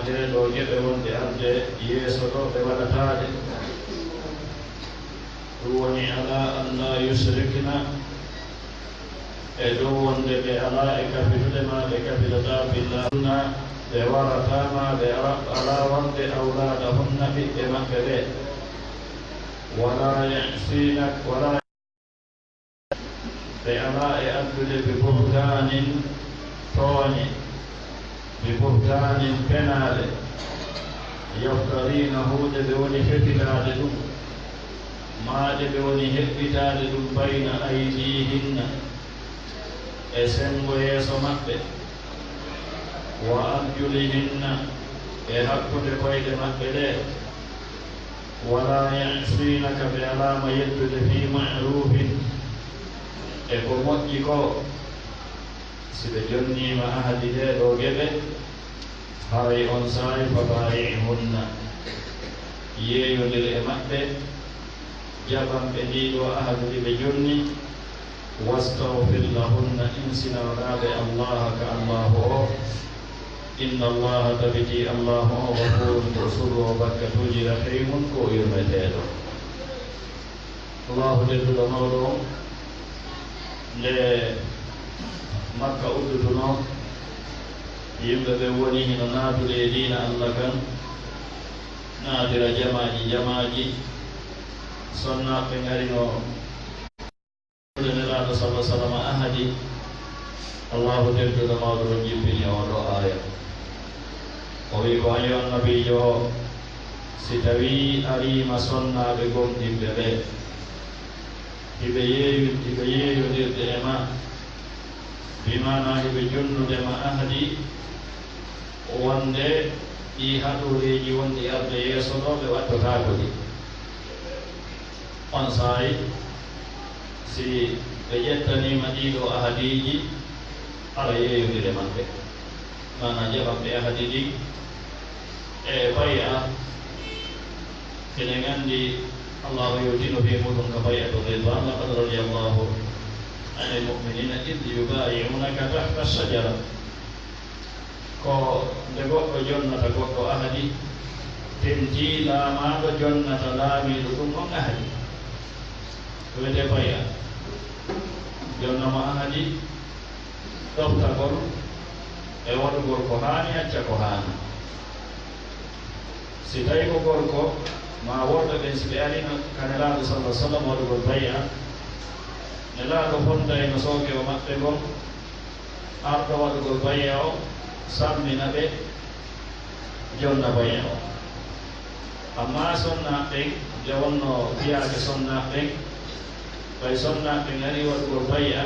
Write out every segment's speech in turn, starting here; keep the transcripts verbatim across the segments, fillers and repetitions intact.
Ɗee ɗoo geɗe wonde arde yeeso ɗoo, ɓe waɗataa ɗe. Ɗum woni, ala an la yushrikna, e dow wonde ɓe alaa e kafidude ma ɓe kafidataa billah, ɓe warataa ma ɓe ara-, alaa wonde awlaadahunna ɓiɓɓe maɓɓe ɓe, wala ya'sinak, wala ɓe alaa e addude bi buhtaanin tooñe, bi buhtaanin penaale, yaftarinahu ɗe ɓe woni heɓitaade ɗum, maa ɗe ɓe woni heɓɓitaade ɗum bayna aydiihinna e senngo yeeso maɓɓe, wa arjulihinna e hakkunde koyɗe maɓɓe ɗe, wala ya'sinaka ɓe alaa ma yettude fi ma'rufin e ko moƴƴi ko, si ɓe jonniima ahadi ɗee ɗoo geɗe, haray on saa'i fa baayi'hunna, yeeyondir e maɓɓe, jaɓan ɓe ndii ɗoo ahadi ndi ɓe jonni, wastagfir lahunna, insina waɗaa ɓe Allaha ka Allahu o, inna Allaha tabiti Allahu o, ghafuurun ko o surru o bakkatuuji, rahiimun ko o yurmeteeɗo. Allahu tedduɗo mawɗo on, nde Makka uddutunoo, yimɓe ɓe woni hino naatude e diina Allah kan, naatira jamaaji jamaaji, sonnaaɓe ngarino Nelaaɗo salla sallam ahadi, Allahu tedduɗo mawɗo on jippini oo ɗoo aaya. O wi'i ko, ayo annabiijo o, si tawii ariima sonnaaɓe gomɗinɓe ɓe, hiɓe yeeyu-, hiɓe yeeyondirde e ma, bi maanaa hiɓe jonnude ma ahadi, wonde ɗii haɗooreeji wonɗi arde yeeso ɗoo ɓe waɗtotaako ɗi. On saa'i, si ɓe ƴettaniima ɗii ɗoo ahadiiji, hara yeeyondire maɓɓe. Maanaa jaɓan ɓe ahadi ɗin e bay'a. Hiɗen anndi Allaahu yewtino fii muuɗum ka bay'atu ridwaan, laqad radiyallaahu anil mu'miniina idh yubaayi'uunaka tahta ash-shajara. Ko nde goɗɗo jonnata goɗɗo ahadi, tentii laamaaɗo jonnata laamiiɗo ɗum on ahadi. Ko wiyetee bay'a. Jonnamo ahadi, ɗoftagol e waɗugol ko haani, acca ko haani. Si tawii ko gorko maa worɓe ɓen, si ɓe ariino ka Nelaaɗo sallallaahu alayhi wa sallam waɗugol bay'a, Nelaaɗo fontayno sookewo maɓɓe ngon, arɗo waɗugol bay'a o, sammina ɓe, jonna bay'a o. Ammaa sonnaaɓe ɓen, nde wonnoo fiyaake sonnaaɓe ɓen, ɓay sonnaaɓe ɓen arii waɗugol bay'a,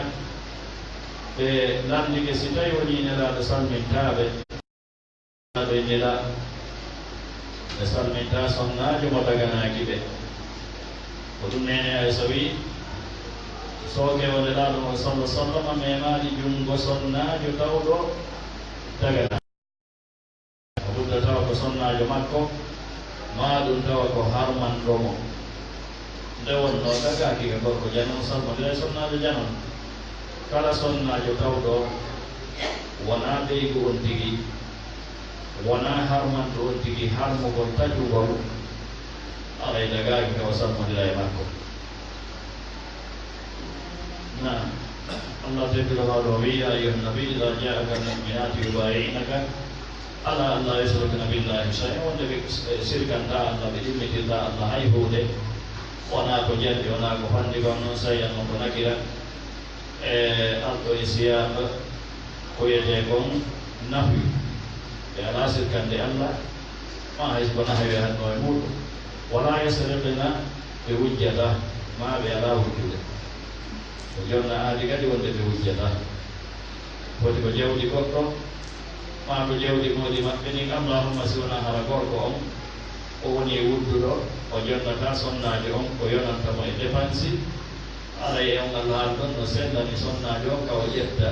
ɓe lanndike si tawii wonii Nelaaɗo salmintaa ɓe. Ɓe nela, ɓe salminta sonnaajo mo daganaaki ɓe. Ko ɗum Neene Aysa wi'i, sookewo Nelaaɗo on sallallaahu alayhi wa sallam memaali junngo sonnaajo tawɗo daganaaki. O ɓurda tawa ko sonnaajo makko, maa ɗum tawa ko harmanɗo mo. Nde wonnoo dagaaki ka gorko janon, salmondira e sonnaajo janon. Kala sonnaajo tawɗo wonaa ɓeygu on tigi, wonaa harmanɗo on tigi, harmugol tajugol, haray dagaaki ka o salmondira e makko. Naam. Allah tedduɗo mawɗo o wi'i, يا أيها النبي إذا جاءك المؤمنات يبايعنك على أن لا يشركن بالله شيئا, wonde ɓe sirkantaa Allah, ɓe ɗimmitirtaa Allah hay huunde, wonaa ko janni, wonaa ko fanni, kono noon shay'an on ko nakira, e arɗo e siyaaq ko wiyetee kon nafyu. Ɓe alaa sirkande Allah, maa hay so ko nahwi hatnoo e muuɗum. ولا يسرقن, ɓe wujjataa, maa ɓe alaa wujjude. O jonna ahadi kadi wonde ɓe wujjataa. Foti ko jawdi goɗɗo, maa ko jawdi moodi maɓɓe ndin, allahumma si wonaa hara gorko on, o woni wudduɗo, o jonnataa sonnaajo on ko yonanta mo e depansi, haray e on alhaali ɗon no sellani sonnaajo on ka o ƴetta,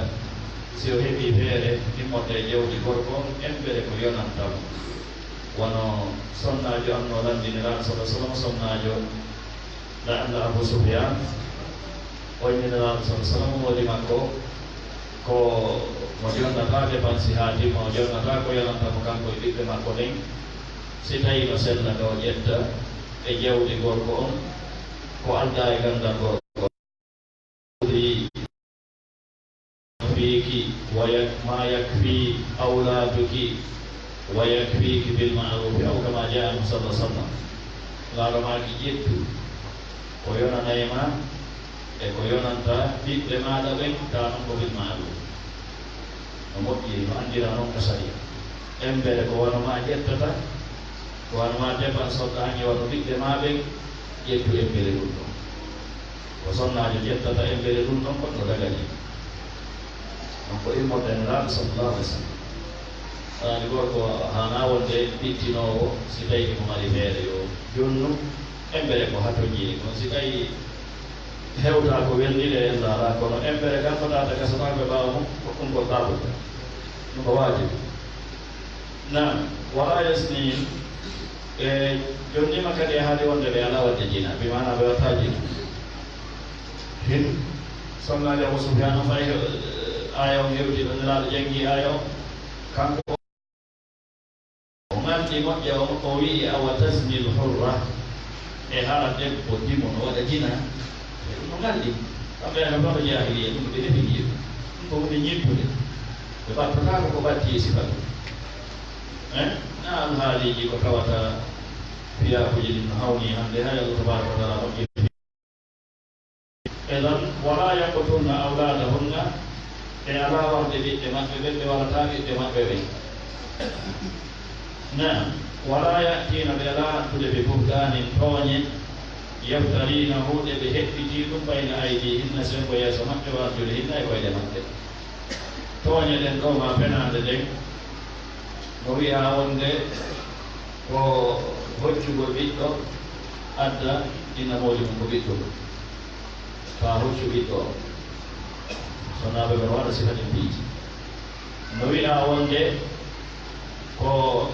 si o heɓii feere immorde e jawdi gorko on, embere ko yonanta mo. Wano sonnaajo am no lanndini Nelaaɗo sallallaahu alayhi wa sallam, sonnaajo la, la Abu Sufyaan, o inni Nelaaɗo sallallaahu alayhi wa sallam moodi makko, Ko mo jonnata dépense haa timma, o jonnata ko yonanta mo kanko e ɓiɓɓe makko ɓen, si tawii no sella ka o ƴetta e jawdi gorko on ko aldaa e ganndal gorko on. Fiiki wa yak-, ma yakfi awlaaduki wa yakfiiki bil ma'ruufi aw kama jaa anhu sallallahu alaihi wasallam. Laara maaki ƴettu ko yonanay ma e ko yonanta ɓiɓɓe maaɗa ɓen, tawa non ko bil ma'ruuf. No moƴƴiri, no anndira non ka sariya. Embere ko wano ma ƴettata, ko wano ma dépense oɗɗa hange wano ɓiɓɓe ma ɓen, ƴettu embere ɗum ɗon. Ko sonnaajo ƴettata embere ɗum ɗon kon no dagani. Donc ko immorde Nelaaɗo sallallahu alaihi wasallam. Taani gorko haanaa wonde ɓittinoowo, si tawii ko mari feere yo jonnu embere ko hatonjini kon. Si tawii hewtaa ko welnii ɗe en ndaaraa, kono embere kan ko tata gasataako e ɓaawo mum, ko ɗum ko taabude. Ɗum ko waajibi. Naam, wala yasnin, ɓe jonniima kadi e haade wonde ɓe alaa waɗde jina, bi maana ɓe waɗataa jina. Hin, sonnaajo Abu Sufyaan on fayi, eh, aaya on hewti ɗo Nelaaɗo janngi aaya on. Kanko o ngalɗi moƴƴa on, o wi'i, "Awa taznil hurra?" E hara debbo dimo no waɗa jina? E ɗum no ngalɗi. Kamɓe hara fano jaahiliya, ɗum ɓe heɓi yiya. Ɗum ko huunde ñiɓɓunde. Ɓe ɓattotaako ko ɓatti e sifa ɗum. Eh? Na alhaaliiji ko tawata fiyaakuuji ɗin no hawni hannde, hay Allah tabaaraka wa taala moƴƴi. Idan, wala yaqtulna awladahunna, ɓe alaa warde ɓiɓɓe maɓɓe ɓen, ɓe warataa ɓiɓɓe maɓɓe ɓen. Naam, wala ya'tiina, ɓe alaa artude bi buhtaanin, tooñe, yaftarinahu, ɗe ɓe heɓɓitii ɗum, bayna aydihinna, senngo yeeso maɓɓe, wa arjulihinna, e koyɗe maɓɓe. Tooñe ɗen ɗoo, ma penaale ɗen, no wi'aa wonde ko hoccugol ɓiɗɗo adda inna moodi mum ko ɓiɗɗo. Ka hoccu ɓiɗɗo o, sonnaaɓe ɓe no waɗa sifa ɗin piiji. No wi'aa wonde ko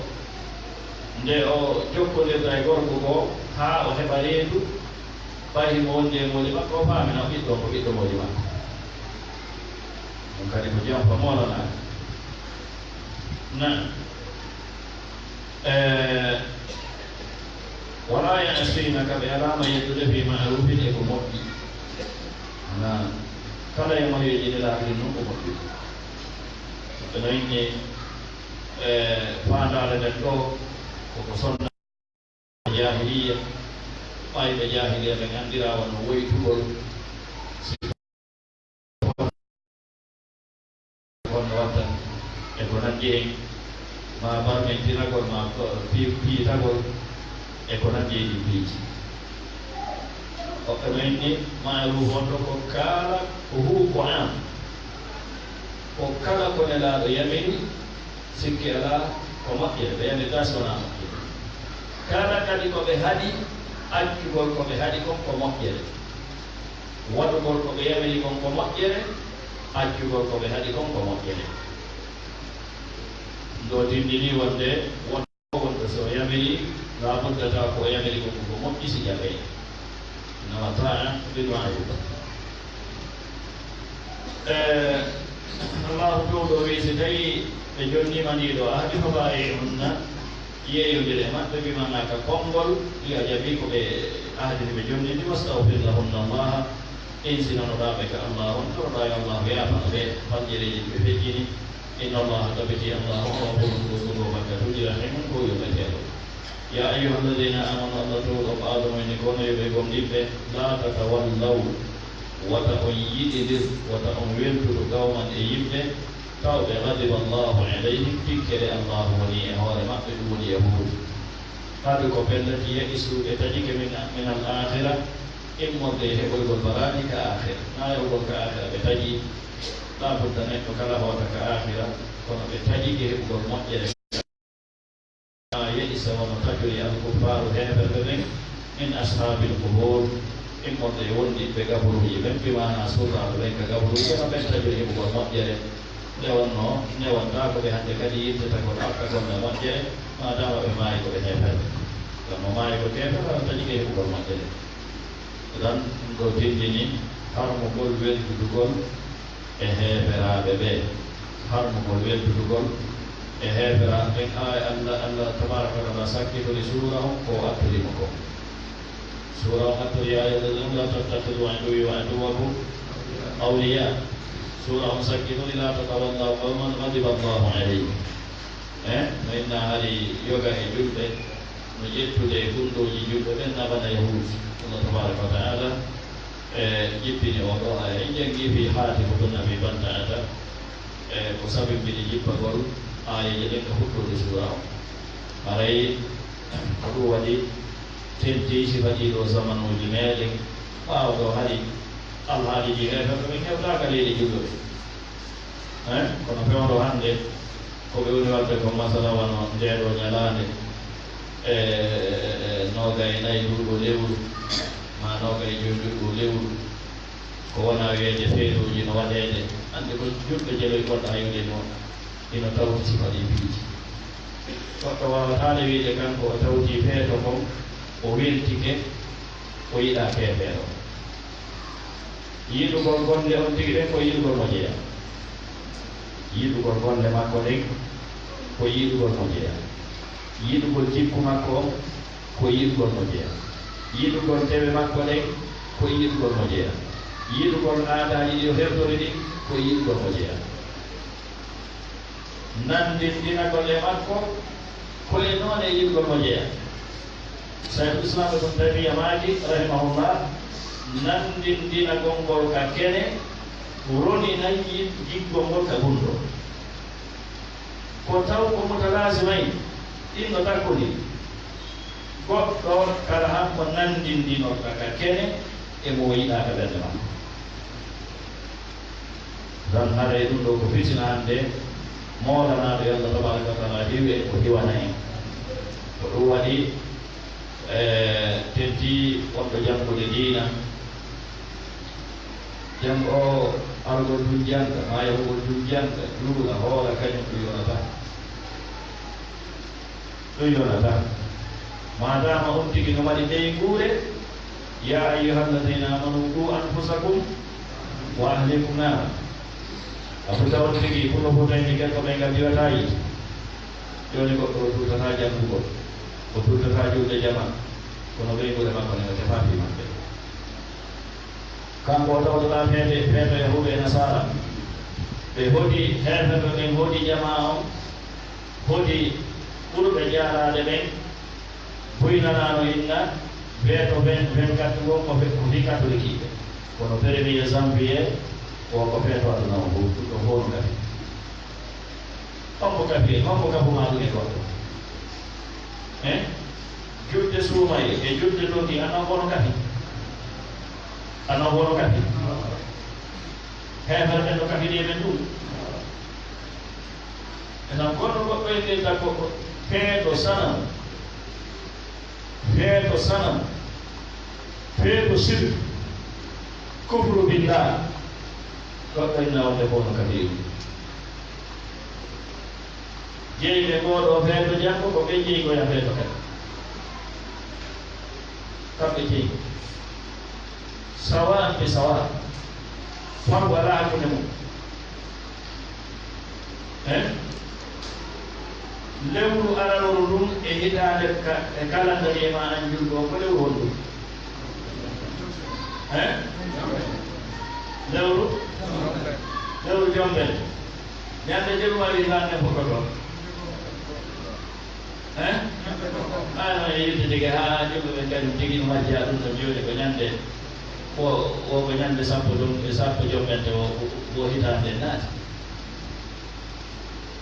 nde o jokkondirta e gorko goo haa o heɓa reedu, ɓay himo wondi e moodi makko, o faamina ɓiɗɗo on ko ɓiɗɗo moodi makko. Ɗum kadi ko jamfa moolanaaka. Naam. Eh, wala ya'sinaka, ɓe alaama yettude, fi ma'rufin, e ko moƴƴi. Naam. Kala e moyeeji Nelaaɗo ɗin non ko moƴƴi. Ɓe no inni, eh, faandaare nden ɗoo, koko sonna jaahiliya, ɓayɓe jaahiliya ɓen anndiraa wano woytugol, si honno watta, e ko nanndi hen, ma barmintinagol, ma ko-, pi-, piitagol, e ko nanndi e ɗin piiji. Woɓɓe men ni, maaruufu on ɗo ko kala, ko hu, ko am. Ko kala ko Nelaaɗo yamiri, sikke alaa ko moƴƴere, ɓe yamirtaa si wonaa moƴƴere. Kala kadi ko ɓe haɗi, accugol ko ɓe haɗi kon ko moƴƴere. Waɗugol ko ɓe yamiri kon ko moƴƴere, accugol ko ɓe haɗi kon ko moƴƴere. Ɗo tindini wonde won Wonde so o yamiri, laa budda tawa ko o yamiri ko, ko moƴƴi si jaɓee. Innama taa'atu bil ma'ruf. Eh, Allahu Toowɗo wi'i, si tawii ɓe jonniima ndii ɗoo ahdi, fa baayi'uhunna, yeeyondire e maɓɓe, bi maanaa ka konngol, li ajabi ko ɓe ahdi ndi ɓe jonnini, wastagfir lahunna Allaha, insinanoɗaa ɓe ka Allaahu on, toroɗaa yo Allaahu yaafano ɓe falƴereeji ɗi ɓe feƴƴini. Inna Allaha, tabiti Allaahu on, ghafurun ko suuɗo bakkatuuji, rahimun ko yurmeteeɗo. Ya ayyuha alladhina amanu, Allah Toowɗo on, qaalu, mo inni ko onon yo ɓe gomɗinɓe, laa tatawallaw, wata on yiɗindir, wata on weltodu, qawman, e yimɓe, tawɓe ghadiba Allahu alayhim, tikkere Allaahu woni e hoore maɓɓe, ɗum woni yahuudu. Qad, ko pellet, ya'isu, ɓe taƴike, min, min al-aakhira, immorde e heɓoygol baraji ka aakhira. Na yahuɓe ka aakhira ɓe taƴi, laa budda neɗɗo kala hoota ka aakhira, kono ɓe taƴike heɓugol moƴƴere. Kama ya'isa, wano taƴori, al-kuffaaru, heeferɓe ɓen, min ashaabil qubuur, immorde e wondiɓɓe gaburuuji ɓen, bi maanaa surraaɓe ɓen ka gaburuuji, kono ɓen taƴori heɓugol moƴƴere. Nde wonnoo, nde wontaa ko ɓe hannde kadi yiltata ko ɗaɓɓa golle moƴƴere, maadaama ɓe maayi ko ɓe heeferɓe. Ngam mo maayi ko keefeero, on taƴike heɓugol moƴƴere. Idan, ɗum ɗoo tindini harmugol weldudugol e heeferaaɓe ɓe, harmugol weddudugol e heeferaaɓe ɓen. Aaya Allah, Allah tabaaraka wa taala sakkitori suura on ko o attiri mo kon. Suura on attori, "يا أيها الذين آمنوا لا تتخذوا عدوي وعدوكم أولياء." Suura on sakkitori, "لا تتولوا قوما غضب الله عليهم." Eh, no inna hari yoga e julɓe, no ƴettude e gunndooji julɓe ɓen, na bana Yahuud. Allah tabaaraka wa taala, e, jippini oo ɗoo aaya. En janngii fii Haatibu bun Abi Balta'ata, e, ko sababi jippagol aayeeje ɗen ka fuɗɗoode suura on. Haray ko ɗum waɗi tentii sifa ɗii ɗoo zamanuuji meɗen ɓaawo ɗoo, hari alhaaliiji heeferɓe ɓen hewtaaka leyɗe julɓe ɓen. Eh, kono fewndo hannde, ko ɓe woni waɗde ko, masala wano ndee ɗoo ñalaande, e, e, e, e, noogay nayi nduɗo lewru, maa noogay joy nduɗo lewru, ko wona wiyeede feetuuji no waɗeede. Hannde ko julɓe jeloy gonɗo hayude no, ino tawti sifa ɗii piiji. Goɗɗo waawataa le wiide kanko o tawti feeto kon, o weltike, o yiɗaa keefeero. Yiɗugol golle on tigi ɗen ko yiɗugol mo jeyaa. Yiɗugol golle makko ɗen ko yiɗugol mo jeyaa. Yiɗugol jikku makko on ko yiɗugol mo jeyaa. Yiɗugol dewe makko ɗen ko yiɗugol mo jeyaa. Yiɗugol aadaaji ɗi o hewtori ɗin ko yiɗugol mo jeyaa. Nanndinndinagol e makko ko e noone yiɗugol mo jeyaa. Shaykhul Islam Ibn Taymiyya maaki, rahimahullah, nanndinndinagol ngol ka kene ronay yi-, giggol ngol ka gunndoo. Ko taw ko mutalaazimayni, ɗin no takkondiri. Goɗɗo kala han ko nanndinndinol ka, ka kene e mo o yiɗaa ka ɓernde makko. Tan haray ɗum ɗoo ko fitina hannde, moolanaaɗo yo Allah tabaaraka wa taala hiw en, o hiwana en. Ko ɗum waɗi, e, tentii wonɗo janngude diina, janngo o argol ɗum jannga, maa yahugol ɗum jannga, juula, hoola, kañum ɗum yonataa. Ɗum yonataa. Maadaama on tigi no waɗi ɓeynguure, "يا أيها الذين آمنوا قوا أنفسكم وأهليكم نارا." A fota on tigi, pour no fotayni ken ko ɓe ngaddiwataa yiite. Jooni goɗɗo o tuutataa janngugol, o tuutataa juulde jama, kono ɓeynguure makko nden o tefaa fii maɓɓe. Kanko o tawtoraa feete, feeto Yahuudu e Nasaara. Ɓe hoɗi, heeferɓe ɓen hoɗi jamaa on, hoɗi ɓurɓe jaaraade ɓen, buynanaano inna, feeto vingt, vingt-quatre ngon ko fe-, ko fii katolikiiɓe. Kono premier janvier o ko feeto aduna on fow, ɗum ɗon fow no gasi. Hombo kafi, hombo kafu maa ɗum e goɗɗo? Eh? Julde suumaye e julde dogi, ana hono kafi? Ana hono kafi? Heeferɓe no kafiri e men ɗum. Ena goɗɗo goɗɗo e nder daggo ko feeto sanam. Feeto sanam, feeto sirk, kufru billah, goɗɗo ina wonde ko no kafiru. Jeyɓe ngoo ɗoo feeto janngo, ko ɓe jeygoya feeto kadi. Kamɓe jeygo. Sawa bi sawa. Fam walaa hakkunde mum. Eh? Lewru aranooru ndun e hitaande ka, e kalandariye maa an julɗo on, ko lewru honɗun? Eh? Lewru? Lewru Jombel. Ñande jemma wi hitaande fuɗɗotoo. Eh? Haa no e yidde tigi, haa julɓe ɓen kadi tigi no majjaa ɗum ɗon jooni ko ñande, ko, o ko ñande sappo ɗum, e sappo jombente o, o, o hitaande naati.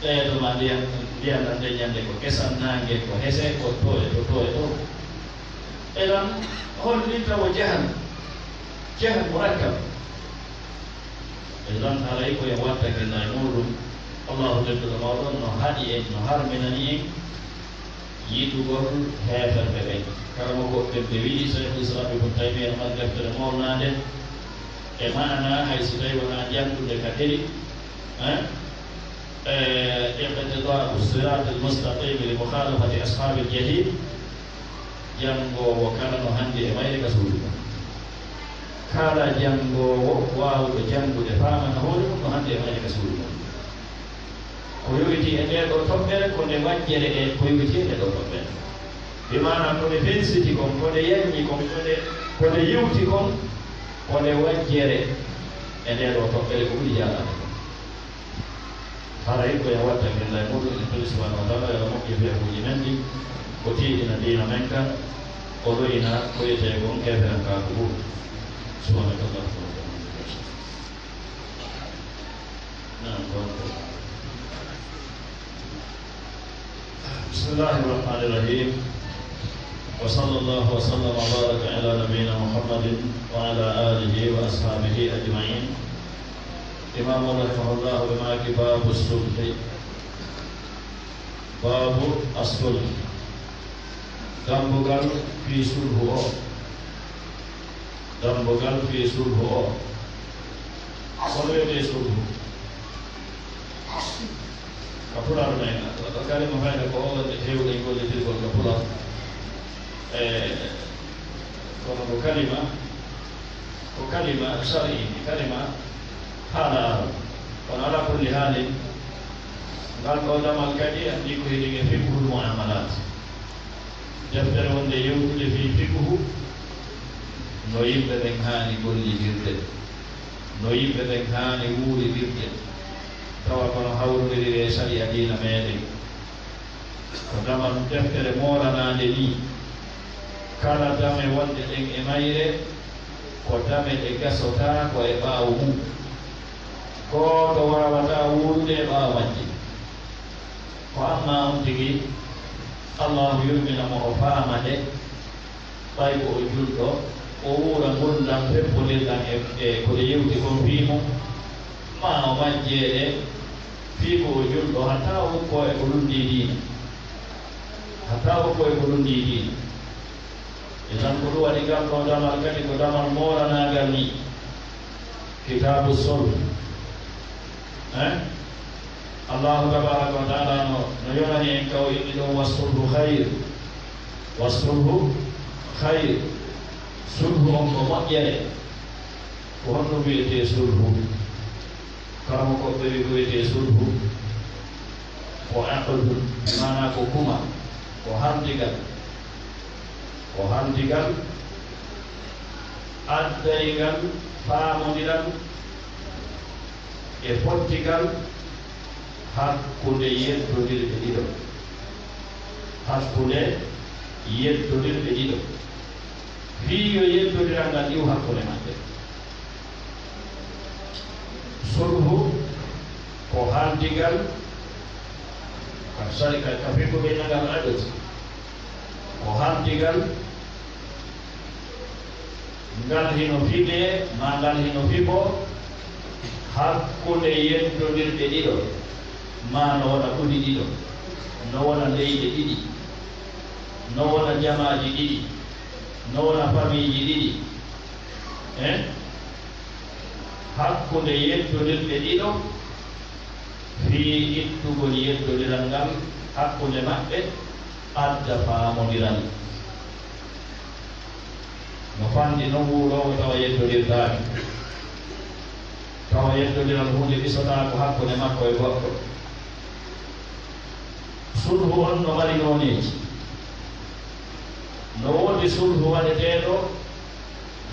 Ɓeeɗo ma ndiyan, ndiyan nan nden ñande ko kesan, naange ko hese, ko to e to, to e to. E ɗon holli tawo jahal, jahal murakkab. E ɗon haray ko en wattake na e muuɗum. Allahu Jalla Mawɗo no haɗi en, no harminani en yiɗugol heeferɓe ɓen. Karamokooɓe ɓen ɓe wi'i, Shaykhul Islam Ibn Taymiyya no mari deftere mawnaande e maana, hay si tawi wonaa janndude ka ɗeri, eh, eh, iqtidaa'u siraatil mustaqiim li mukhaalafati ashaabil jahiim, janngoowo kala no hanndi e mayre ka suudu mum. Kala janngoowo waawɗo janngude faamana hoore mum no hannde e mayre ka suudu mum. Ko yowitii e ndee ɗoo toɓɓere ko nde majjere e ko yowitii e ndee ɗoo toɓɓere. Bi maana ko nde fensiti kon, ko nde yaññi kon, ko nde, ko nde yewti kon, ko nde majjere e ndee ɗoo toɓɓere ko ɓuri jaalaade kon. Haray ko en watta gilla e muɗum, en tuli subhanahu wa taala, yo Allah moƴƴin feebuuji men ɗin, o tiiɗina diina men kan, o lo'ina ko wiyetee kon keeferankaaku ɗum. Subhanaka Allahumma wa bihamdika. Naam, gonɗo. بسم الله الرحمن الرحيم. وصلى الله وسلم وبارك على نبينا محمد وعلى آله وأصحابه أجمعين. Imam رحمه الله ɓe maaki باب الصلح. باب الصلح. Dambugal fii sulhu o. Dambugal fii sulhu o. Kono wiyetee sulhu? Ka Pulaar men, ɗo kalima fayda ko o wonde heewde gollitirgol ka Pulaar. E, kono ko kalima, ko kalima shar'i, kalima haala Arab. Kono ala kulli haalin, ngal ɗoo damal kadi anndi ko heɗi e fiqhul muamalat. Deftere wonde yewtude fii fiqhu, no yimɓe ɓen haani gollidirde, no yimɓe ɓen haani wuuridirde, tawa kono hawrondiriri e sariya diina meɗen. Ko damal deftere moolanaande nii, kala dame wonɗe ɗen e mayre, ko dame ɗe gasotaako e ɓaawo mum. Gooto waawataa wuurude e ɓaawo majje. Ko amma on tigi, Allaahu yurmina mo, o faama nde, ɓay ko o julɗo, o wuura ngurndan peppondirdan e, e ko ɗe yewti kon fii mum, maa o majjee ɗe fii ko o julɗo, hatta o ukkoo e ko lunndii diina. Hatta o ukkoo e ko lunndii diina. Idan ko ɗum waɗi ngal ɗoo damal kadi ko damal moolanaagal nii. Kitaabu sulh. Hein? Allahu tabaraka wa taala no, no yonani en ka o inni ɗum, "Wa sulhu khayr." Wa sulhu khayr. Sulhu on ko moƴƴere. Ko honno wiyetee sulhu? Karamoko ɓe wi ko wiyetee sulhu. Ko aqdu, maanaa ko kuma, ko haldigal. Ko haldigal addayngal faamondiral e pottigal hakkunde yeddodirɓe ɗiɗo. Hakkunde yeddodirɓe ɗiɗo. Fii yo yeddodiral ngal iwu hakkunde maɓɓe. Sulhu ko haldigal, ka sari-, ka, ka fengo ɓe nangal adati. Ko haldigal ngal hino fiɓee, maa ngal hino fiɓoo hakkunde yeddodirɓe ɗiɗo, maa no wona ɓuli ɗiɗo, no wona leyɗe ɗiɗi, no wona jamaaji ɗiɗi, no wona famiiji ɗiɗi. Eh? Hakkunde yeddodirɓe ɗiɗo, fii ittugol yeddodiral ngal hakkunde maɓɓe, adda faamondiral. No fanɗi non wuuroowo tawa yeddodirtaake, tawa yeddodiral huunde ɗisotaako hakkunde makko e goɗɗo. Sulhu on no mari nooneeji. No woodi sulhu waɗeteeɗo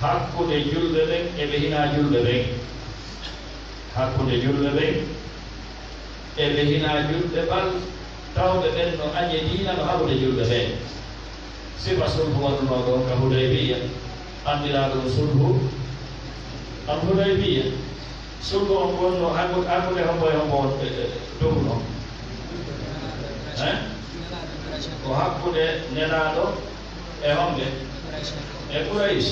hakkunde julɓe ɓen e ɓe hinaa julɓe ɓen. Hakkunde julɓe ɓen e ɓe hinaa julɓe ɓal, tawɓe ɓen no añe diina no haɓude julɓe ɓen. Sifa sulhu waɗunoo ɗon ka Hudaybiya, anndiraaɗo on sulhu Al-Hudaybiya. Sulhu on wonno hakku-, hakkunde hombo e hombo won, e, e, doguno? Eh? Ko hakkunde Nelaaɗo e homɓe? E Quraysh.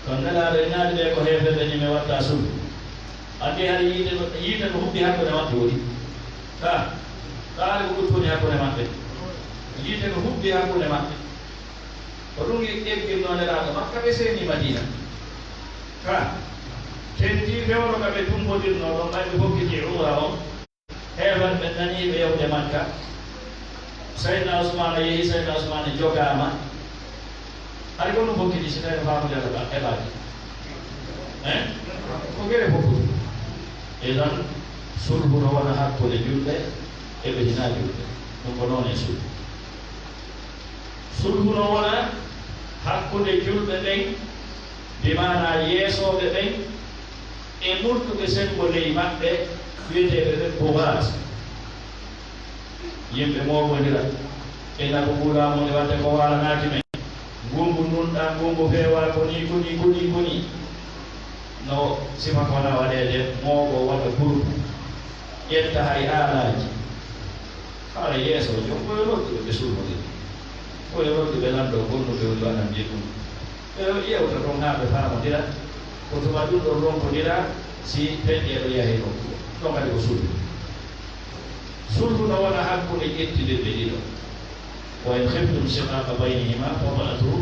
Kono Nelaaɗo e ñaali ɓe ko heeferɓe, ñime watta sulhu. Anndi hari yiite no, yiite no huɓɓi hakkunde maɓɓe woni. Ka, kaari ko ɗum woni hakkunde maɓɓe. Yiite no huɓɓi hakkunde maɓɓe. Ko ɗum e-, eggirnoo Nelaaɗo Makka, ɓe seeni Madiina. Ka, tentii fewndo ka ɓe tumbondirnoo ɗon, ɓay ɓe hokkiti umra on. Heeferɓe nanii ɓe yahude Makka. Seydina Usmaana yehi, Seydina Usmaana jogaama. Hari ko ɗum fof kadi, so tawii no faamude Allah ba-, heɓaaki. Hein? Ko gere fof ɗum. Idan, sulhu no wona hakkunde julɓe e ɓe hinaa julɓe. Ɗum ko noon e sulhu. Sulhu no wona hakkunde julɓe ɓen, bi maanaa yeesooɓe ɓen, e murtuɓe senngo ley maɓɓe, wiyeteeɓe ɓe bugaat. Yimɓe mooɓondira, ɓe naɓo ɓulaamu nde waɗde ko waalanaaki men. Ngungu nunɗaa, ngungu feewaa, ko nii, ko nii, ko nii, ko nii. No sifa ko na waɗeede, mooɓo waɗa groupe, ƴetta hay aalaaji. Haray yeeso jom ko yo nodduɓe ɓe sulmodira. Ko yo nodduɓe lanndo gonnuɓe woni waɗande ɗum. Ɓe yewta toon haa ɓe faamondira. Ko tuma ɗum ɗon ronkondira, si peƴƴeeɗo yahi nokku. Ɗon kadi ko sulhu. Sulhu no wona hakkunde ƴettindirɓe ɗiɗo. وإن خفتم شقاق بينهما فابعثوا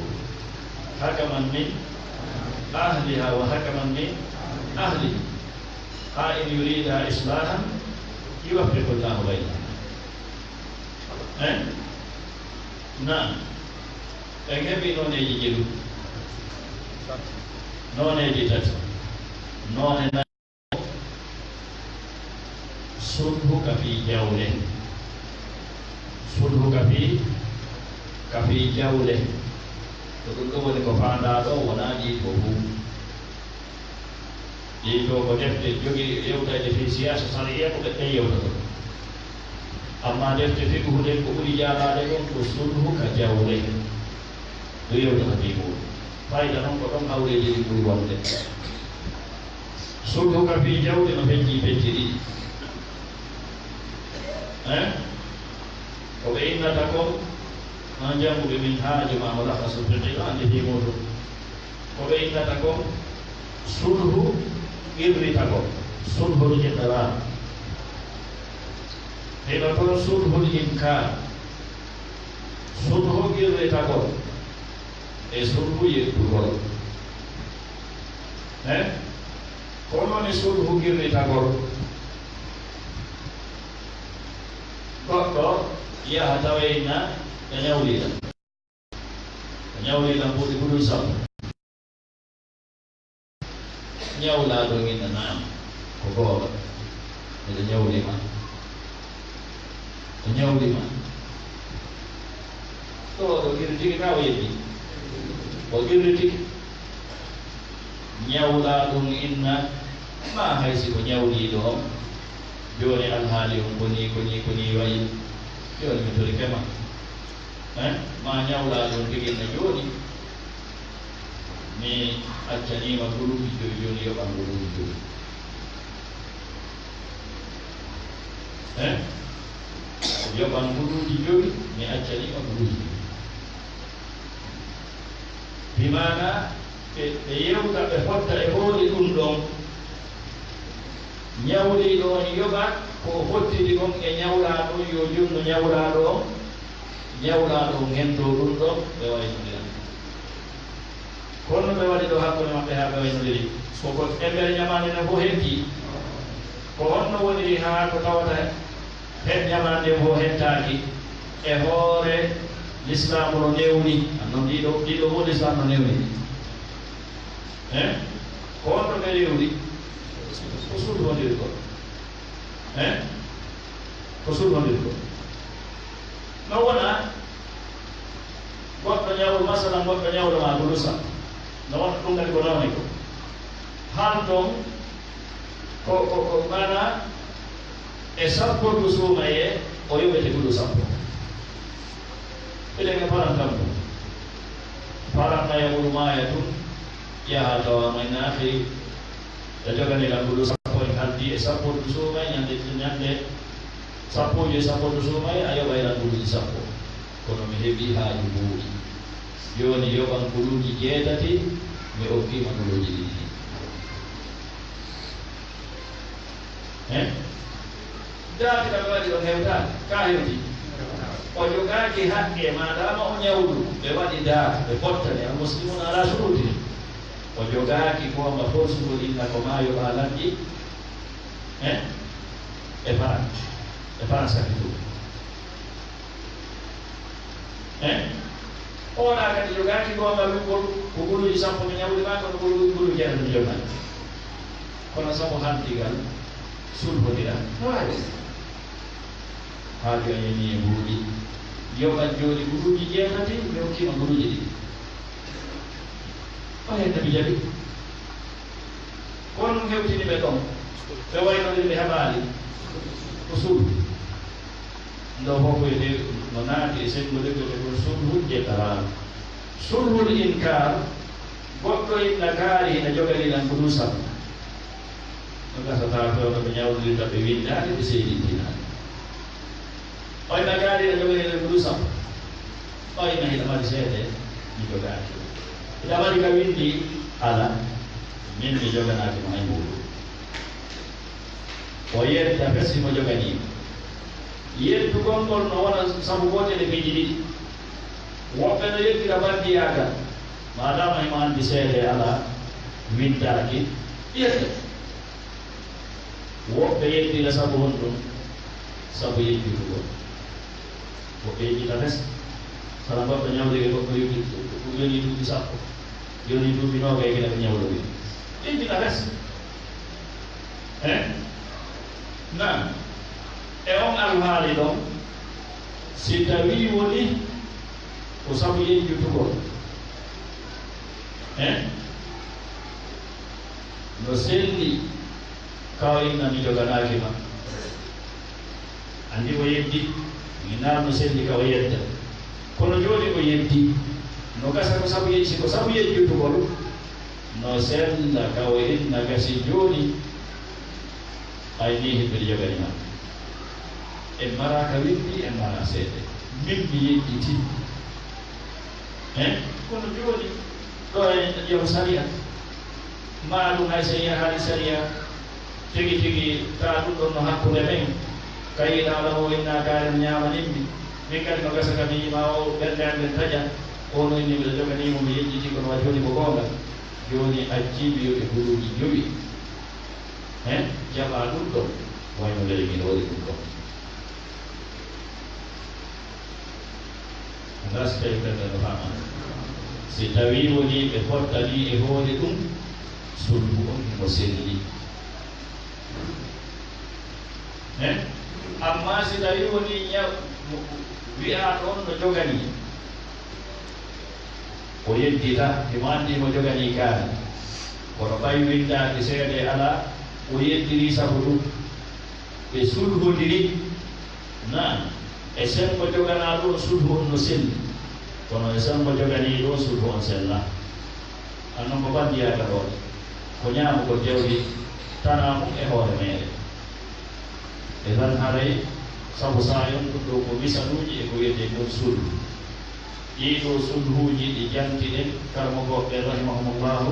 حكما من أهلها وحكما من أهله. ها إن يريدا إصلاحا يوفق الله بينهما. Hein? Naam. En heɓii nooneeji jeɗu. Nooneeji tati. Noone na-, sulhu ka fii jawle. Sulhu ka fii, ka fii jawle. Ko ɗum ɗo woni ko faandaa ɗo, wonaa ɗii ko fuu. Ɗii ɗoo ko defte jogii yewtayde fii siyaasa sariya, ko ɓe ɓe yewtata. Ammaa defte fiqhu ɗen ko ɓuri jaalaade ɗon ko sulhu ka jawle. Ɗum yewtata fii muuɗum. Fayda non ko ɗon hawreeji ɗin ɓuri wonde. Sulhu ka fii jawle no feccii pecce ɗiɗi. Eh? Ko ɓe innata kon, non jannguɓe min haaju ma mulakhasul fiqhi ɗo anndi fii muuɗum. Ko ɓe innata kon sulhu qirritagol, sulhul iqrar. Hino toon sulhul inkar, sulhu qirritagol, e sulhu yeddugol. Eh? Ko woni sulhu qirritagol? Goɗɗo yaha tawa inna ɓe ñawlira. O ñawli lam buuɗi buɗul sappo. Ñawlaaɗo inna naam, ko goonga. Miɗo ñawli ma. O ñawli ma. Ɗo, ɗo qirritike ka o yeddi. O qirritike. Ñawlaaɗo inna ma hay si ko ñawliiɗo on. Jooni alhaali on ko nii, ko nii, ko nii wayi. Jooni mi torike ma. Eh? Ma ñawlaaɗo on tigi no jooni. Mi accanii ma guluuji jowi, jooni yoɓan guluuji jowi. Eh? Yoɓan guluuji jowi, mi accanii ma guluuji jowi. Bi maanaa, ɓe, ɓe yewta, ɓe fotta e hoore ɗum ɗon. Ñawliiɗo on yoɓa ko o fottidi kon e ñawlaaɗo on, yo junnu ñawlaaɗo on, ñawlaaɗo on hentoo ɗum ɗon, ɓe waynondira. Kono no ɓe waɗi ɗo hakkunde maɓɓe haa ɓe waynondiri, ko ko embere ñamaande nden fof heddii. Ko honno woniri haa ko tawata he ñamaande nden fof hettaaki e hoore Lislaamu no newni? Annon ɗiɗo, ɗiɗo fof Lislaam no newni. Hein? Ko honno ɓe rewri? Ko sulhondirgol. Hein? Ko sulhondirgol. No wona goɗɗo ñawlo, masalan, goɗɗo ñawlo ma gulu sappo. No wona ɗum kadi ko nawni ko. Hal ɗon ko, ko, ko maanaa e sappo ndu suumayee, o yoɓete gulu sappo. Eɗen e parantam ɗum. Paranma e wuro maaya tun, yaha tawa mo inna akhi, ɓe jogani lan gulu sappo, en haldi e sappo ndu suumay, ñande, ñande sappo e sappo ndu suumay, a yoɓay lan guluuji sappo. Kono mi heɓii haaju mbuuɗi. Jooni yoɓan guluuji jeetati, mi okkii ma guluuji ɗiɗi. Hein? Daaki ka ɓe waɗi ɗon hewtaani, ka hewti. O jogaaki haqqe, maadaama o ñawlu, ɓe waɗi daaki, ɓe fottani, al muslimuna ala shuruutihim. O jogaaki ko ma forsugol inna ko maa yoɓa lanɗi, hein? E Faran-, e Faransa ki ɗum. Hein? Wona kadi jogaaki goonga lugol ko guluuji sappo no ñawli maa, kono gulu-, guluuji jeetati no jogaani. Kono sabu hantigal sulhondira no waawi. Haaju a yanii e mbuuɗi. Yoɓan jooni guluuji jeetati, mi hokkiima guluuji ɗiɗi. O heen nabi jaɓi. Ko ɗum hewtini ɓe ɗon. Ɓe wayno nde ɓe heɓaali ko sulhu. Ndo fof ko ede no naati e senngo nde wiyetee kon sulhu jeɗɗaraama. Sulhul inkaar, goɗɗo inna kaari ina joganii lan ko ɗum sabu. No gasata fewndo ɓe ñawlondirta, ɓe winndaade, ɓe seedintinaade. Oy na gaari ina joganii lan ko ɗum sabu. Oy na hiɗa mari seede, mi jogaaki. Hiɗa mari ka winndi, ala. Min mi joganaaki mo hay mbuuɗu. O yedda fes himo joganii mo. Yeddugol ngol no wona sabu gootel e piiji ɗiɗi. Woɓɓe no yeddira bandiyaagal, maadaama himo anndi seede alaa, winndaaki, yedda. Woɓɓe yeddira sabu honɗum? Sabu yejjitugol. Woɓɓe yejjita fes. Sara goɗɗo ñawlike, goɗɗo yoni, yoni duuɓi sappo, yoni duuɓi noogay, kene ɓe ñawlori. Yejjita fes. Eh? Naam. E on alhaali ɗon, si tawii woni ko sabu yejjitugol, eh? No selli, ka o inna mi joganaaki ma. Anndi o yeddi, mi naal no selli ka o yedda. Kono jooni o yeddi, no gasa ko sabu yejji, ko sabu yejjutugol, no sella ka o inna gasi jooni, ay ni himɓe jogani ma. En mara ka winndi, en mara seede. Min mi yejjiti. He? Kono jooni, ɗo en ƴeew sariya. Maa ɗum hay so en yahaali sariya, tigi tigi, taa ɗum ɗon no hakkunde men. Kayiɗaaɗo o inna kaari no ñaamanimmi. Min kadi no gasa ka mi yima o ɓernde an nden taƴa. O no inni miɗo joganii mo, mi yejjiti, kono wa jooni ko goonga. Jooni accii mi yoɓe guluuji jowi. He? Jaɓaa ɗum ɗon. Wayno ley mi hoori ɗum ɗon. Ndaa si tawii ɓernde no faama. Si tawii wonii ɓe pottanii e hoore ɗum, sulhu on himo selli. Eh? Amma si tawii wonii ñaw-, mo-, wi'aaɗo on no joganii, o yeddita, himo anndi himo joganii kaari. Kono ɓay winndaaki seede alaa, o yeddirii sabu ɗum. Ɓe sulhondiri, naam, e senngo joganaaɗo on sulhu on no selli, kono e senngo joganiiɗo on sulhu on sellaa. Annon ko bandiyaagal on, ko ñaamugol jawdi tanaa mum e hoore meere. E tan haray, sabu saayon ɗum ɗoo ko misaluuji e ko wiyetee kon sulhu. Ɗii ɗoo sulhuuji ɗi jantiɗen, karamokooɓe ɓen rahimahumullahu,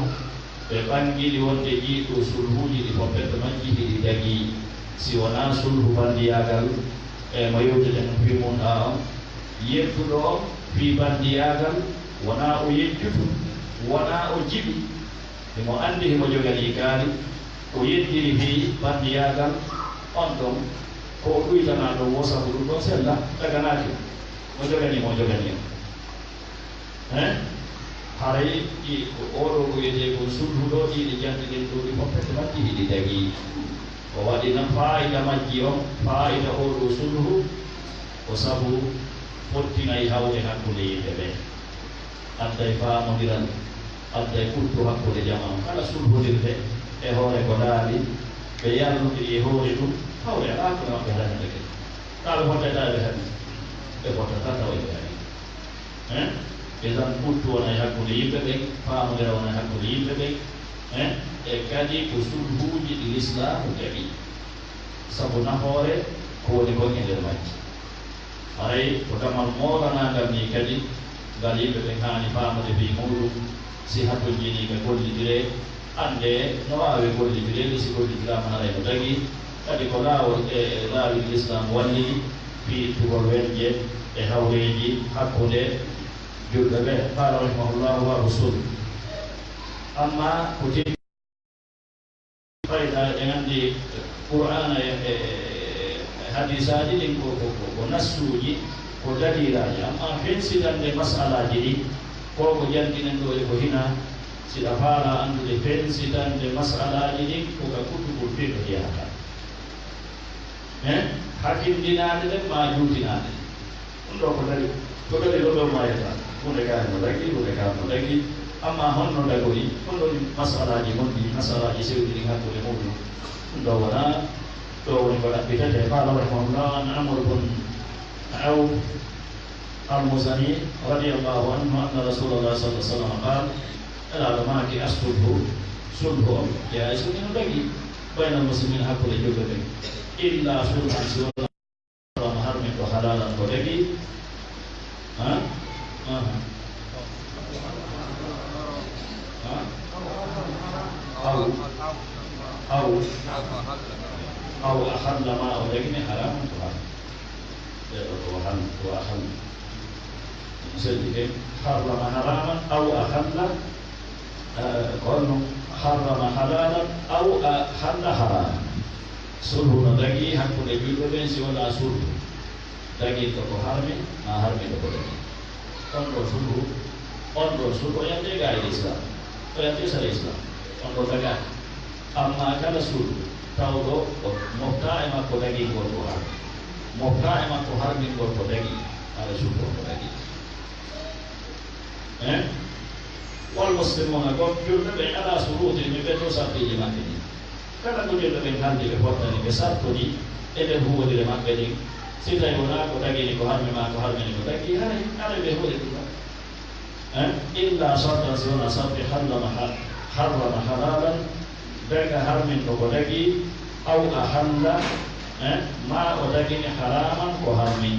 ɓe ɓanngini wonde ɗii ɗoo sulhuuji ɗi fof, ɓe majji hiɗi dagii. Si wonaa sulhu bandiyaagal, e mo yewteten fii mun ɗaa on, yedduɗo on fii bandiyaagal, wonaa o yejjutu, wonaa o jiɓi, himo anndi himo joganii kaari, o yeddiri fii bandiyaagal on ɗon, ko o ɗuytanaa ɗon woo, sabu ɗum ɗon sella, daganaaki mo, mo joganii mo, o joganii on. Hein? Haray ɗi, ko oo ɗoo ko wiyetee ko sulhu ɗoo, ɗii ɗi jantiɗen ɗoo, ɗi fof pete majji hiɗi dagii. Ko waɗi non faayida majji on, faayida oo ɗoo sulhu, ko sabu fottinay hawre hakkunde yimɓe ɓen. Adday faamondiral, adday kuttu hakkunde jamaa on. Kala sulhondirde e hoore ko laaɓi, ɓe yalnondiri e hoore ɗum, hawre alaa hakkunde maɓɓe haɗani ɓe. Kaa ɓe fottata ɓe haɗi? Ɓe fottata tawa ɓe haɗi. Hein? Idan kuttu wona e hakkunde yimɓe ɓen, faamondira wona e hakkunde yimɓe ɓen. Hein? E kadi ko sulhuuji ɗi Lislaamu jaɓi. Sabu nafoore ko woni kon e nder majji. Haray ko damal moolanaangal nii kadi, ngal yimɓe ɓen haani faamude fii muuɗum, si hatonjinii ka gollitiree, anndee no waawi gollitireede, si gollitiraama haray no dagii. Kadi ko laawol e, e laawi Lislaam wallini fii ittugol wennje e hawreeji hakkunde julɓe ɓe. Qaala rahimahullahu: baabu sulh. Amma ko te- Fayda, en anndi Qur'aana e, e, e hadiisaaji ɗin ko, ko, ko, ko nassuuji, Ko dalilaaji, amma fensitande masalaaji ɗin, ko ko jannginen ɗoo e ko hinaa, siɗa faalaa anndude fensitande masalaaji ɗin, ko ka kuttugol fiqh yahata. Hein? Hakindinaade ɗen maa juutinaade ɗen. Ɗum ɗoo ko dali-, ko dalil ɗoo maa yetta. Huunde kaa no dagi, huunde kaa no dagi. Amma honno dagoyi? Honno ɗin masalaaji gonɗi, masalaaji sewɗi ɗin hakkunde muɗum? Ɗum ɗoo wonaa, ɗoo woni ko ɗaɓɓitete. Qaala rahimahullah, an Amr bun Awf al-Muzani radiyallahu anhu anna Rasulallah sallallahu alaihi wasallam qaal, Nelaaɗo maaki, as-sulhu, sulhu on, jaaizun, hino dagi, baynal muslimin, hakkunde julɓe ɓen, illa sulhan, si wonaa harmi ko halalan ko dagi, ha? Aha. Ha? Aw, aw, aw ahalla, ma o dagini haraman ko haram. Ɓe ɗo ko ahal-, ko ahalla. Selli ke, harrama haraman, aw ahalla, eh, ko honno? Harrama halalan, aw ahalla haraman. Sulhu no dagi hakkunde julɓe ɓen, si wonaa sulhu daginɗo ko harmi, maa harminɗo ko dagi. On ɗon sulhu, on ɗon sulhu o yalti e gaayde Islam, o yalti e sariya Islam, on ɗon dagaaki. Amma kala sulhu tawɗo o moftaa e makko dagingol ko harmi, moftaa e makko harmingol ko dagi, haray sulhu on ko dagi. Eh? Wal muslimuna, ko julɓe ɓen, ala shurutihim, ɓe to sartiiji maɓɓe ɗin. Kala ko julɓe ɓen haaldi, ɓe fottani, ɓe sartoni e nder huuwondire maɓɓe ndin, si tawi wonaa ko dagini ko harmi maa ko harmini ko dagi, haray, haray ɓe huuwori ɗum ɗon. Eh? Illa shartan, si wonaa sarti, harrama ha-, harrama halalan, daga harminɗo ko dagi, aw ahalla, eh, maa o dagini haraman ko harmi.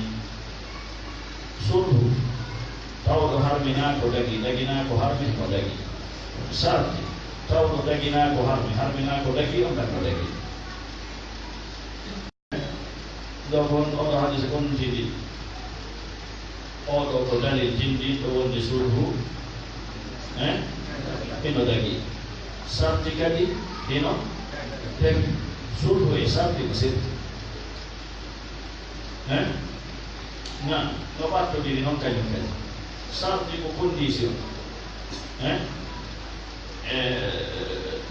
Sulhu, tawɗo harminaa ko dagi, daginaa ko harmi, himo dagi. Sarti, tawɗo daginaa ko harmi, harminaa ko dagi, on ɗan no dagi. Donc, on, oɗo hadise kon tigi. Oɗo ko dalil tinndinɗo wonde sulhu, eh, hino dagi. Sarti kadi hino dagi. Sulhu e sarti ko sirti. Hein? Na, no ɓattodiri noon kañum kadi. Sarti ko condition. Hein? E,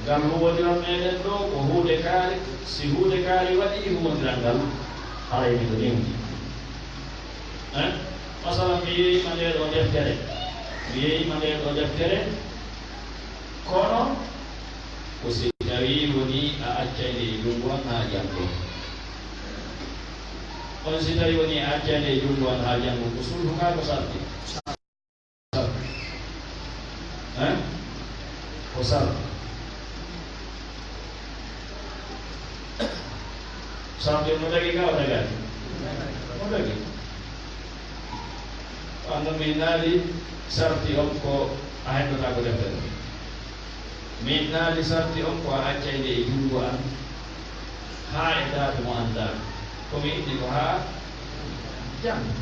ngal huwwodiral meɗen ɗo ko huunde kaari, si huunde kaari waɗi huwwondiral ngal, haray miɗo newni. Hein? Masalan, mi yeeyima nde ɗo deftere. Mi yeeyima nde ɗo deftere, kono ko si tawi woni a accay nde e junngo an haa janngo. On si tawi woni a accay nde e junngo an haa janngo, ko sulhu kaa ko sarti? Hein? Ko sarti. Sarti no dagi kaa o dagaani? No dagi. Kono min naali sarti on ko a heddotaako deftere. Min naali sarti on ko a accay nde e junngo an haa e date mo anndaa. Ko mi inni ko haa janngo.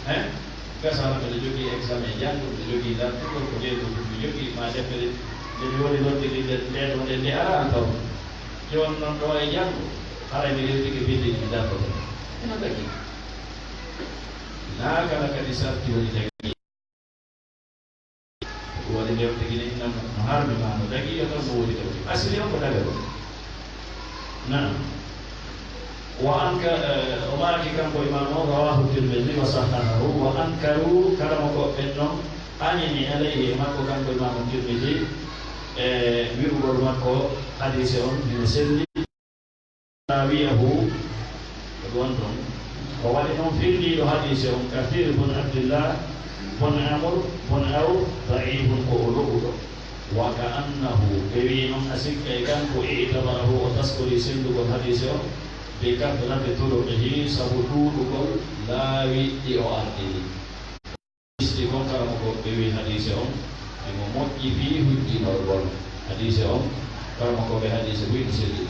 Hein? Gasano miɗo jogii examen janngo, miɗo jogii dartugol, ko ndeen ko mi jogii, maa deftere nde mi woni lortinde nde, nde ɗo nde, nde alaa an taw. Jooni noon ɗo e janngo, haray mi rewtike binndi ndi dartoto. Ina dagi. Naa kala kadi sarti woni dagi. Ko ɗum waɗi nde o tigi ne, inna mo harmi ma no dagi, yo taw mo woni ɗo. Asili on ko daga ɗo. Naam. Wa anka-, eh, o maaki kanko Imaamu on, rawahu Tirmidhi wa sahahahu, wa ankaru, kala mo ko ɓen non, añini alayhi e makko kanko Imaamu Tirmidhi, e wi'ugol makko hadiise on hino selli. Rawiyahu, ko ɗum woni ɗon. O waɗi noon firliiɗo hadiise on, Kathir bun Abdillah bun Amr bun Awf, da'ifun, ko o lo'uɗo. Wa ka annahu, ɓe wi'i noon a sikkay kanko, i'tabarahu, o taskori selndugol hadiise on, bi kathrati turuqihi, sabu ɗuuɗugol laawi ɗi o ardini. Isti kon karamokooɓe ɓe wi'i hadiise on himo moƴƴi fii hujjinol ngol. Hadiise on, karamokooɓe hadiise buy no sellini.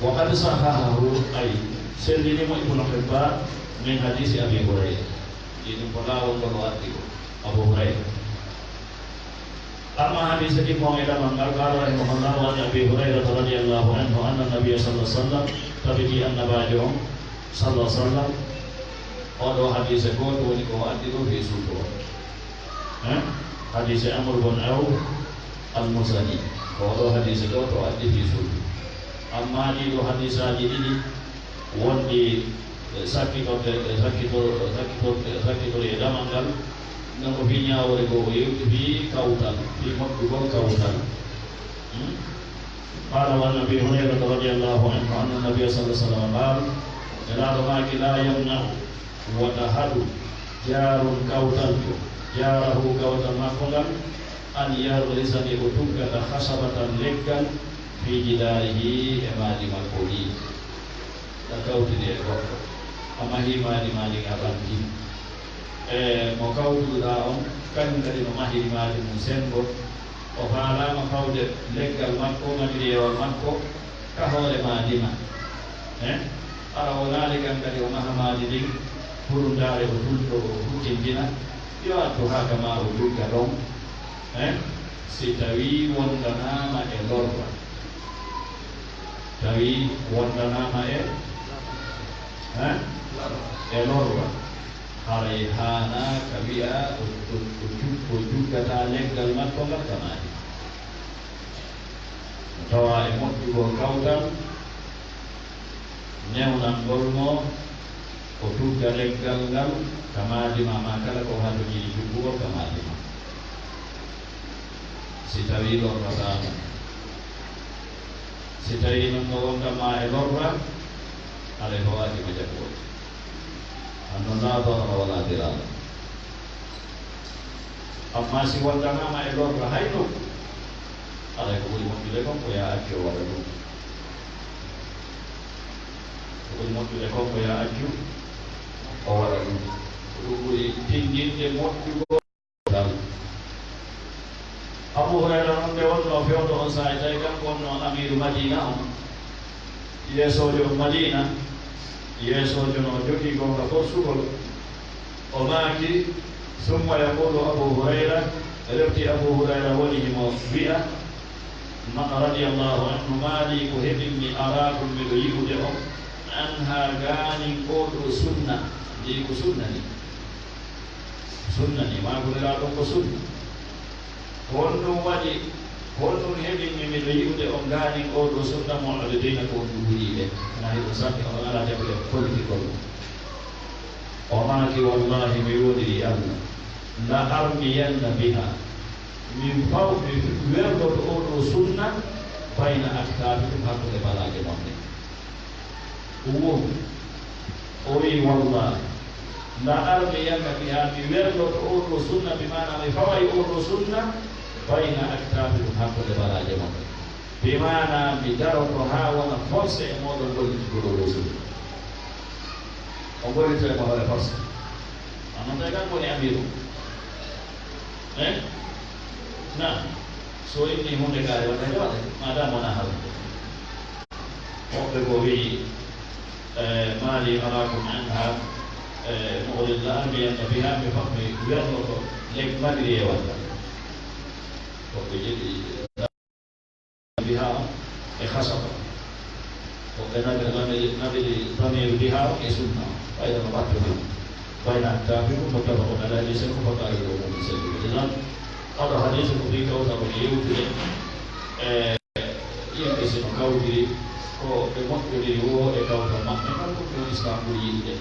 Wa qad sahahahu, ay, sellini mo Ibnu Hibbaan min hadiisi Abi Hurayra. Ɗi ɗum ko laawol ngol o addi ko, Abu Hurayra. Amma hadiise ɗimmo e ɗamal ngal, qaala rahimahullah, wa an Abi Hurayrata radiyallahu anhu anna nabiyya sallallahu alaihi wasallam, tabiti annabaajo on, Sallallahu sallam. Oɗo hadise gooto woni ko o addi ɗo fii suudu o. Eh? Hadise Amr bon Awf al-Muzani. Ko oɗo hadise gooto o addi fii suudu. Amma ɗiɗo hadisaaji ɗiɗi wonɗi, eh, sakkitorde, eh, sakkitor-, eh, sakkitor-, eh, sakkitori e damal ngal, non ko fii ñaawoore goo o yewti fii kawtal, fii moƴƴugol kawtal. Hmm? قال: وعن أبي هريرة رضي الله عنه أن النبي صلى الله عليه وسلم قال: Nelaaɗo maaki: لا يمنع, wota haɗu, جار, kawtaljo, جاره, kawtal makko ngal, أن يغرس, nde o tuggata, خشبة, leggal, في جداره, e maadi makko ndii. A kawtidi e goɗɗo, a mahii maadi maa ndin, a ɓantii. E mo kawtuɗaa on, kañum kadi no mahiri maadi mum senngo, o faalaama fawde leggal makko, madiriyewal makko, ka hoore maadi maa. Eh? Hara wonaali kan kadi o maha maadi ndin, hurundaare o tulto, o huttintina, yo addu haa ka maa o dugga ɗon. Eh? Si tawii wondanaama e lorra. Tawi wondanaama e, eh? E lorra. Haray haanaa ka wi'a o, o, o jug-, o juggataa leggal makko ngal ka maadi. Tawa e moƴƴugol kawtal, newnangol mo, o tugga leggal ngal ka maadi maa, maa kala ko hatojii juggugol ka maadi maa. Si tawii lorrataama, si tawii non no wonda maa e lorra, haray fawaaki ma jaɓugol. Anno laa darara walaa dirara. Amma si wondanaama e lorra hay nokku, haray ko ɓuri moƴƴude kon ko yaa accu o waɗa ɗum. Ko ɓuri moƴƴude kon ko yaa accu o waɗa ɗum. Ko ɗum ɓuri tinndinde moƴƴugol. Abu Hurayra non nde wonnoo fewndo on saa'i, tawi kanko wonnoo amiiru Madiina on, yeesoojo on Madiina, yeesoojo no jogii goonga forsugol. O maaki, ثم يقول أبو هريرة, refti Abu Hurayra woni himo wi'a, ma-, رضي الله عنه, ما لي, ko heɓimmi, أراكم, miɗo yi'ude on, عنها, gaanin oo ɗoo sunna, ndii ko sunna nii. Sunna nii, maa ko Nelaaɗo on ko sunna. Ko honɗum waɗi, ko honɗum heɓimmi miɗo yi'ude on gaanin oo ɗoo sunna, معرضين, ko on ɗuuɗiiɓe. Naa hiɗum sanni, on alaa jaɓude politique on. O maaki, wallaahi, mi woondirii Allah, لأرمين بها, mi faw-, mi werloto oo ɗoo sunna, بين أكتافكم, hakkunde balaaje mon ɗen. Ɗum woni, o wi'i, wallaahi, لأرمين بها, mi werloto oo ɗoo sunna, bi maana mi faway oo ɗoo sunna, بين أكتافكم, hakkunde balaaje mon ɗen. Bi maana mi daroto haa wona forcé e mooɗon gollitugol oo ɗoo sunna. On gollitoyay mo hoore forcé. Amma tawi kanko woni amiiru. Eh? Naam. So inni huunde kaari waɗa, waɗa. Maadaama wonaa haram. Woɓɓe goo wi'i, eh, ما لي أراكم عنها, eh, معرضين, لأرمين بها, mi fa-, mi werloto leggal madiriyewal ngal. Woɓɓe jeɗi بها e خشبة. Woɓɓe naɓi-, naɓi-, naɓiri ضمير بها e sunna. Ɓayda no ɓattu ɗum. بين أكتافكم, متفق عليه, Bukhari e Muslim. Idan, oɗo hadiisi ko fii kawtal woni yewtude e yimɓe si no kawtiri, ko ɓe moƴƴondiri woo e kawtal maɓɓe, ngal ko ɗum Islaam ɓuri yiɗude.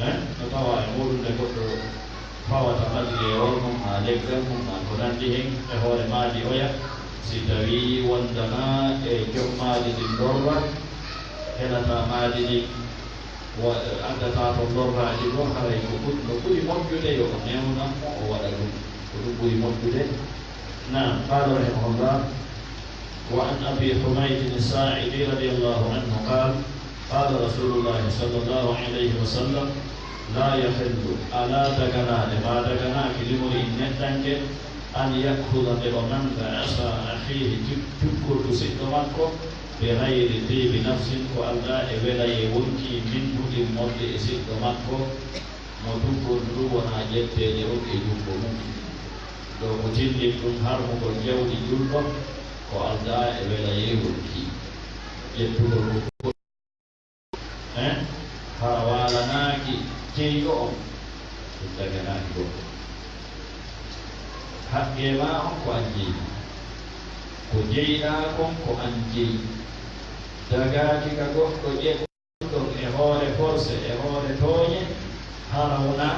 Eh, no tawa e muɗum nde goɗɗo fawata madiriyewal mum, maa leggal mum, maa ko nanndi hen, e hoore maadi oya, si tawii wondanaa e jom maadi ndin lorra, helataa maadi ndin, wa-, addataa ton lorraaji goo, haray ko ɓuri, no ɓuri moƴƴude yo o newnan mo, o waɗa ɗum. Ko ɗum ɓuri moƴƴude. Naam, قال رحمه الله: وعن أبي حميد الساعدي رضي الله عنه قال: قال رسول الله صلى الله عليه وسلم: لا يحل, alaa daganaade, maa daganaaki, لامرئ, neɗɗanke, أن يأخذ, nde o nannga, عصا أخيه, cuk-, cukkordu siɗɗo makko, بغير طيب نفس, ko aldaa e welayee wonkii, منه, immorde e siɗɗo makko, mo cukkordu ndun wonaa ƴetteede on e junngo mum. Ɗoo ko tindin ɗum harmugol jawdi julɗo, ko aldaa e welayee wonkii. Ƴettugol ɗum, eh, hara Jeyɗo on, ɗum daganaaki goɗɗo. Haqqee maa on ko an jeyi. Ko jeyɗaa kon ko an jeyi. Dagaaki ka goɗɗo ƴettoo ɗon e hoore forse, e hoore tooñe, hara wonaa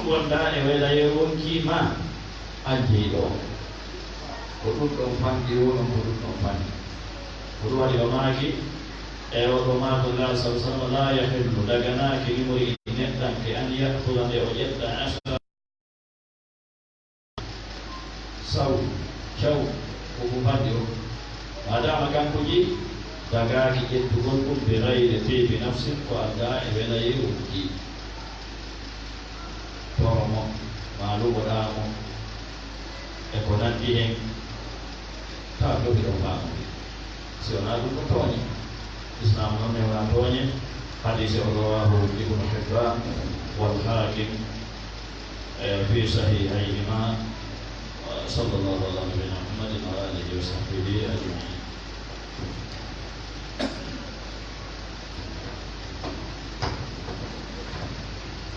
wondaa e welayee wonkii maa an jeyɗo on. Ko ɗum ɗon fanɗi, wonon ko ɗum ɗon fanɗi. Ko ɗum waɗi o maaki e oo ɗoo maakol ngal, sallallaahu alayhi wa sallam, "Laa yahillu, daganaaki, limri'in, neɗɗanke, an ya'khudha, nde o ƴetta, ashara, saw, caw, ko ko fanɗi o. Maadaama kanko jeyi, dagaaki ƴettugol ɗum, bi ghayri tibi nafsin, ko aldaa e welayee wonkii." Toro mo, maa luɓoɗaa mo, e ko nanndi hen, taa jogiɗon faamude. Si wonaa ɗum ko tooñe. Islaam noon newna tooñe. Hadiise o rawaahu Ibnu Hibbaan wal Haakim, eh, fii sahiihayhimaa. Sallallaahu alaa nabiyyinaa Muhammadin wa alaa aalihi wa sahbihi ajma'iin.